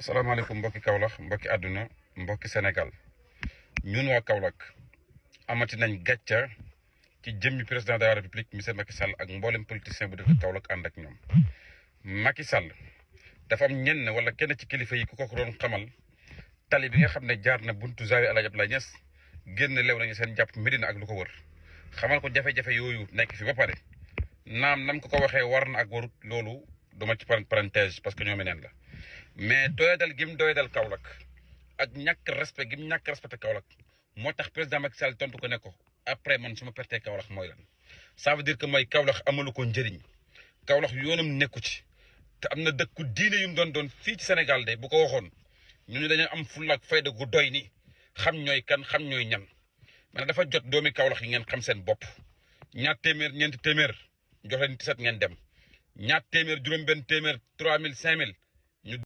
asalaamaaleykum mbokki Kaolack mbokki àdduna mbokki Sénégal ñun waa Kaolack amati nañ gàcca ci jëmmi président de la république monsieur Macky Sall ak mboolem politicien bu dëkk Kaolack ànd ak ñoom. Macky Sall dafa am ñenn wala kenn ci kilifa yi ku ko doon xamal tali bi nga xam ne jaar na buntu Zawiya El Hadj Abdoulaye Niass génn lew nañu seen jàpp Médina ak lu ko wër xamal ko jafe-jafe yooyu nekk fi ba pare naam nam ko waxee war na ak warut loolu duma ci parenthèse parce que ñoom neen la. mais doyadal gim doyadal Kaolack ak ñàkk respect gim ñàkk respecté Kaolack moo tax président Macky Sall tontu ko ne ko après man su ma pertee Kaolack mooy lan. ça veut dire que mooy Kaolack amalu ko njëriñ Kaolack yoonam nekku ci te am na dëkku diine yu mu doon fii ci Sénégal de bu ko waxoon ñooñu dañoo am fulla ak fayda gu doy ni xam ñooy kan xam ñooy ñan. mais dafa jot doomi Kaolack yi ngeen xam seen bopp ñaar ñeenti téeméer jox leen 17 ngeen dem ñaar téeméer juróom-benn téeméer 3000 5000.